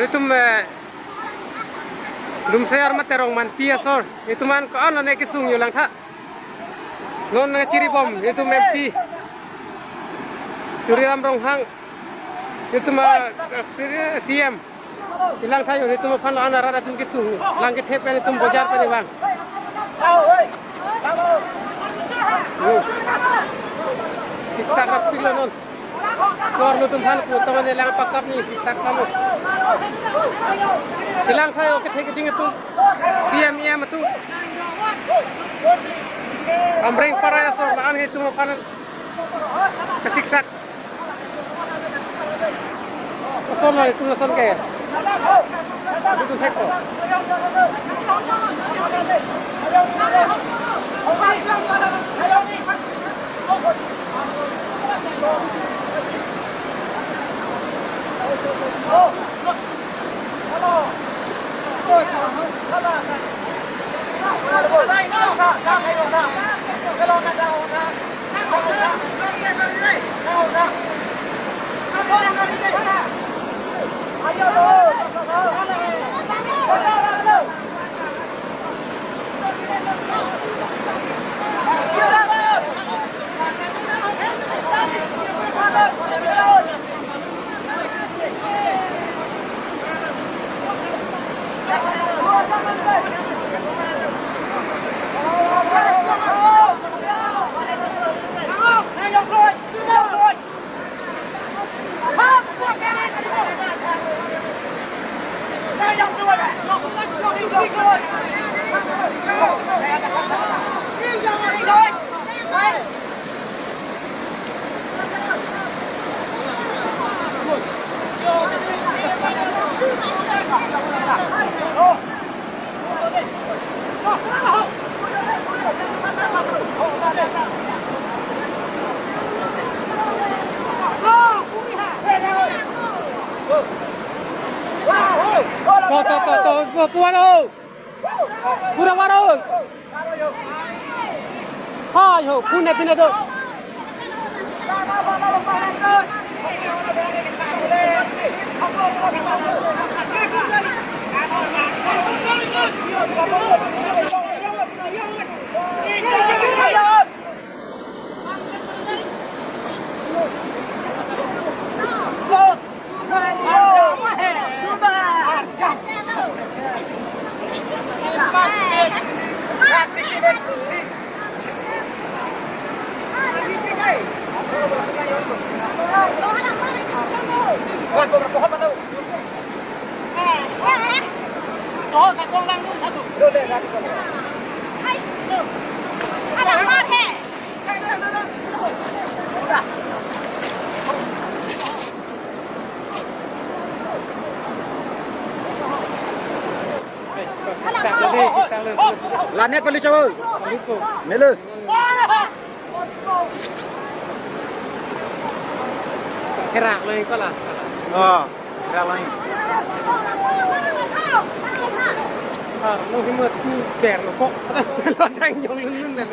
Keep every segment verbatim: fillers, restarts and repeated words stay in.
Itum, eh, Lumseyar mate Rongmanpi asor. Itum an ko-an lone kesung yo langtha. Non nangchiribom itum M P Tuliram Ronghang. Itum, eh, C M. Ilang thayo itum aphan lo-an arat atum kesung. Lang kethep pen itum bojar pen vang. Yo. Siksak rapiklo non. Sor lo tum phan ku tong ne lang pakap ni siksak kamu. Ilang thayo kethek ding itum. C M E M atum. Amreng parai asor la-an itum aphan kesiksak. Ason lo itum ason ke. Itum thek ko. To, to, to, to, to, puan ho. Pura varo. Hai ho, pune pine do. Lanet pali chau. Mele. Kerak lo ko la. Oh, kerak lo. Ah, lo himut tu ber lo kok. Lo tang jong lun lun dah.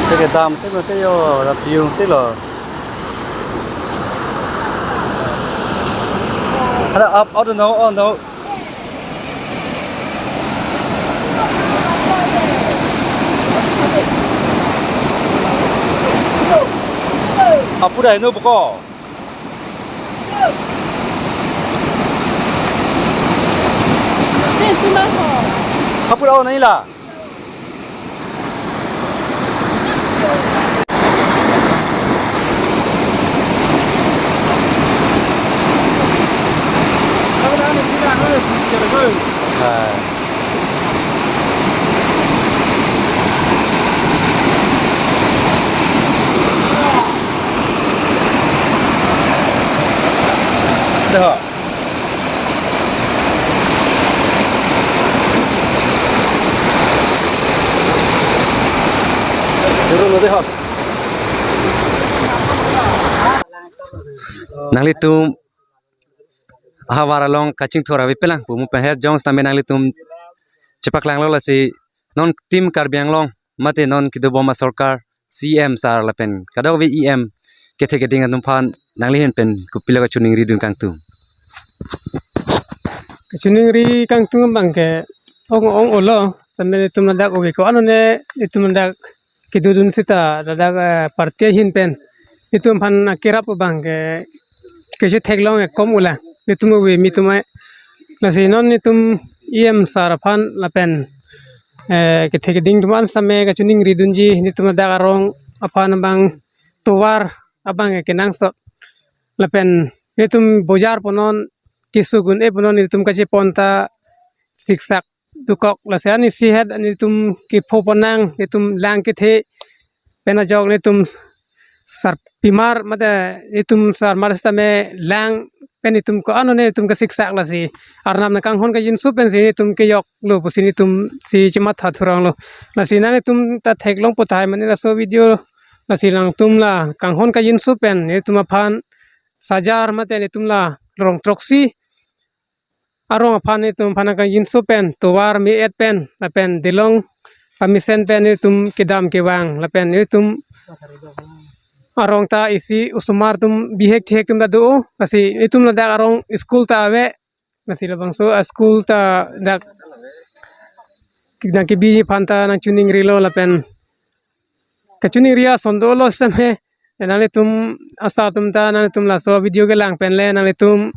Te kedam te mate yo, rap yung te lo. Ada up, out, no, oh, no. Apura heno boko. Apura ho nahi la. Dah. Turun lo deh, hop. Nanglitum ahavar along kachingthur ave pelang pu mo pen het jong sitame nanglitum chepaklanglo, lasi non Team Karbi Anglong mate non kedobom asorkar, C M sir lapen kadokave E M kethe keding atum aphan nangli ahin pen kopilo kachiningridun kangtung? Kachiningri kangtung abang ke ong ong olo, sitame itum ladak oke ko-an ne itum ladak kedodun sita ladak, eh, party ahin pen itum aphan akerap abang ke kesi theklong ekom ula itum ove mi atum ai. Lasi non itum E M sir aphan lapen, eh, kethe keding atum an sitame kachiningridunji, itum ladak arong aphan abang tovar abang ke kenangsot. Lapen itum bojar punon, kesung un-e punon, itum kachepon ta siksak dokok. Lasi anisi het itum kepho pon nang, itum lang kethe pen ajok itum sarpimar mate itum sarmar sitame lang pen itum ko-an ne itum kasiksak, lasi Arnam nangkanghon kangjinso pensi itum kejoklo pusi itum si chematha thuranglo. Lasi nanglitum ta theklong pu tahai mane laso video, lasi nangtum la kanghon kangjinso pen itum aphan sajar mate itum la rong throksi arong aphan itum aphan kangjinso pen tovar me-et pen lapen delong pamesen pen itum kedam kevang lapen itum arong ta isi osomar atum bihek chihek atum ta do, lasi itum ladak arong school ta ave, lasi labangso a-school ta dak nangkebi aphan ta nangchiningrilo lapen kachiningri ason dolo sitame, nanglitum asa atum ta nanglitum laso video kelang pen le nanglitum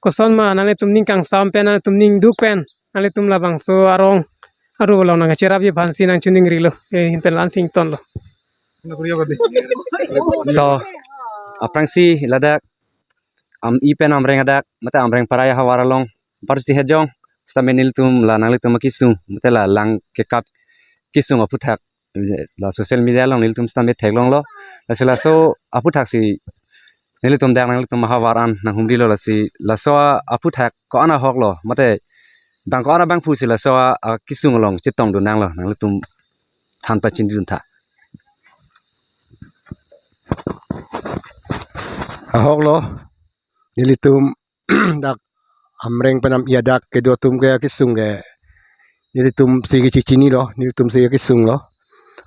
koson ma nanglitum ning kangsam pen nanglitum ning duk pen nanglitum labangso arong aru along nangcherapji aphansi nangchiningrilo. Eh, ahin pen la-an si ingtonlo. To, aphrangsi ladak Am-i pen Amreng adak mate Amreng parai ahavar along parsi het jong sitame nelitum la nanglitum akesung mate la lang kekap kesung aphuthak la social media along nelitum sitame theklonglo. Lasi laso aphuthak si nelitum dak nanglitum ahavar an nanghumrilo, lasi laso aphuthak ko-an ahok lo mate bang ko-an abangphu si laso akesung along chetongdun nanglo, nanglitum than pachinidun tha. Ahok lo, nelitum dak Amreng pen Am-i adak kedo atum ke akesung ke nelitum si kechechinilo, nelitum si akesunglo.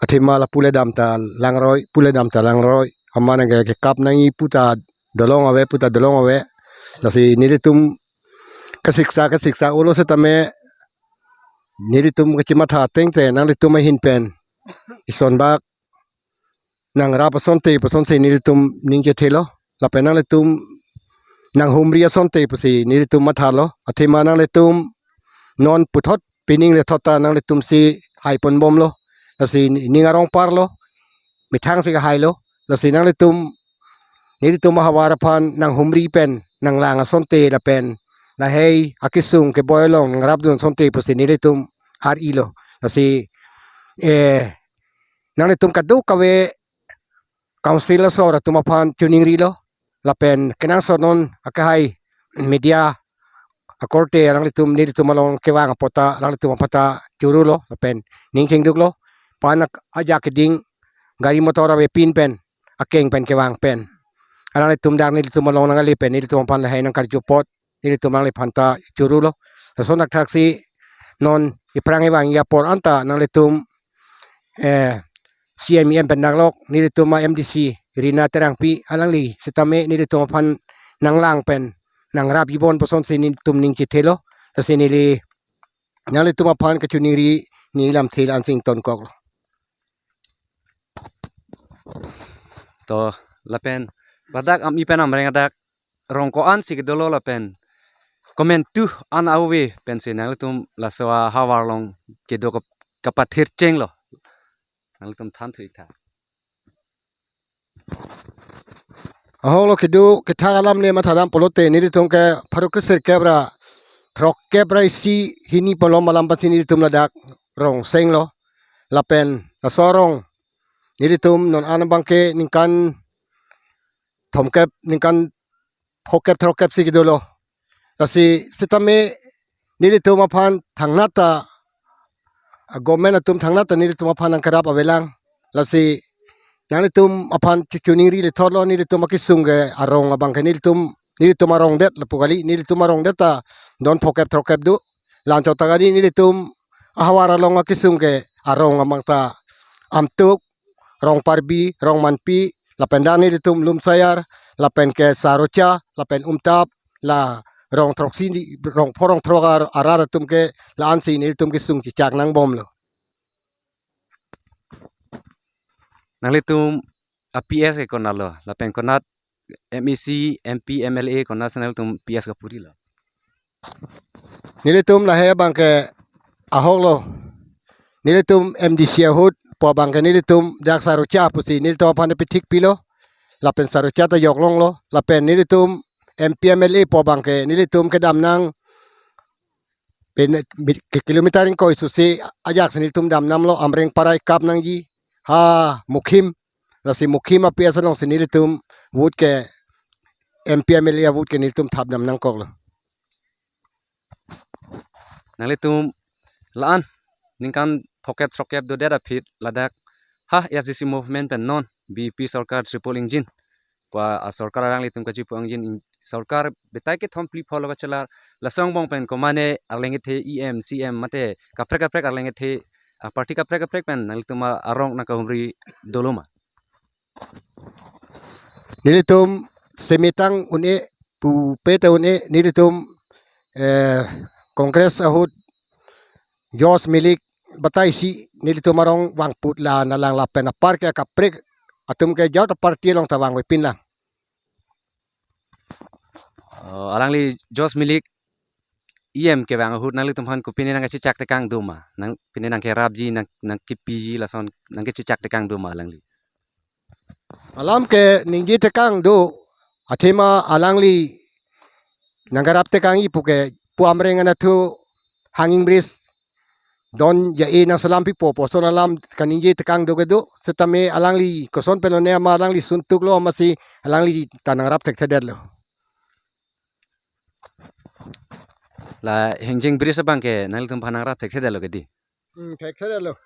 Athema lapu le dam ta langroi, pu le dam ta langroi. Amat nangke kekap nangji pu ta dolong ave, pu ta dolong ave. Lasi nelitum kasiksak kasiksak olo sitame nelitum kachematha ateng te nanglitum ahin pen isonbak nangrap asonte pusonsi nelitum ning chethelo. Lapen nanglitum nanghumri asonte pusi nelitum mathalo. Athema nanglitum non puthot pining lethot ta nanglitum si hai ponbomlo. Lasi ning arong parlo, methang si kahailo. Lasi nanglitum nelitum ahavar aphan nanghumri pen nanglang asonte lapen lahei akesung keboi along nangrapdun asonte pusi nelitum ar-ilo. Lasi, eh, nanglitum kadokave council asor atum aphan chiningrilo lapen kenangsot non akehai media akorte alanglitum nelitum along kevang apot ta alanglitum aphan ta churulo lapen ning chingduklo. Pan ak-, ajak keding gari motor avepin pen akeng pen kevang pen alanglitum dak nelitum along nangali pen nelitum aphan lahei nangkarju apot nelitum alangliphan ta churulo. Lason thakthak si non iphrang ivangji apor anta nanglitum, eh, C M E M pen nanglok nelitum a-M D C Rina Terangpi alangli sitame nelitum aphan nanglang pen nangrapji bon pusonsi nelitum ning chethelo. Lasi neli nanglitum aphan kachiningri neli lamthe la-an si ingtonkoklo. To, lapen ladak Am-i pen Amreng adak rong ko-an si kedolo lapen komantu an ave pensi nanglitum laso ahavar along kedo kap-, kapathir chenglo, nanglitum than thu-ik tha. Ahok lo, kedo kethak alam le mathadam pulote nelitum ke pharo kesirkep ra throkkep ra isi hini pulo alam pensi nelitum ladak rong senglo. Lapen laso arong nelitum non an abangke ningkan thomkep, ningkan phokep throkkep si kedolo. Lasi sitame nelitum aphan thangnat ta, a, government atum thangnat ta nelitum aphan nangkerap avelang. Lasi nanglitum aphan chu-, chiningri lethotlo, nelitum akesung ke arong abangke nelitum nelitum arong det lapu kali, nelitum arong det ta don phokep throkkep do. La-anchot ta kali nelitum ahavar along akesung ke arong amang ta Amtuk, Rongparbi, Rongmanpi, lapen dak nelitum Lumsayar, lapen ke Sarocha, lapen Umtap, la rong throksi ni, rong pho rong throk ar-, arat atum ke la-ansi nelitum kesung chechak nangbomlo. Nanglitum a-P S ke konatlo, lapen konat M A C, M P, M L A konat si nanglitum P S kapurilo? Nelitum lahei abang ke ahoklo. Nelitum M D C ahut pu abang ke nelitum dak Sarocha pusi nelitum aphan pithik pilo. Lapen Sarocha ta joklonglo. Lapen nelitum M P M L A pu abang ke nelitum kedam nang pen mi-, ke kilometer ingkoi susi ajak si nelitum dam namlo, Amreng Parai kap nangji ha Mukhim. Lasi Mukhim a-P S alongsi nelitum vote ke M P M L A vote ke nelitum thap dam nangkoklo. Nanglitum la-an ningkan phokep throkkep dodet aphi ladak ha S D C movement pen non B J P sorkar triple engine pu asorkar alanglitum kachipu engine in-, sorkar betai kethom phli pho lo kachelar, laso angbong pen komane arleng kethe E M, C M mate kaprek kaprek arleng kethe, a-party kaprek kaprek pen nanglitum arong nangkahumri dolo ma? Nelitum semetang un-e pupe ta un-e nelitum, eh, Congress ahut George Milik batai si nelitum arong vangput la nalang lapen apar ke kaprek atum ke jat a-party along ta vangvepin lang. Oh, alangli George Milik E M kevang ahut nanglitum aphan kopine nangkachechak tekang do ma? Nang pine nangkerapji, nang, nangkipiji lason nangkachechak tekang do ma alangli? Alam ke ningje tekang do, athema alangli nangkerap tekangji pu ke pu Amreng anatthu hanging bridge don ja-e nangselam pipo puson alam kaningje tekang do kedo, setame alangli koson pen lone ama alangli suntuklo amatsi alangli ta nangrap thekthedetlo. La Hengjeng bridge abang ke nanglitum aphan nangrap thekthedetlo kedi? Hmm, thekthedetlo.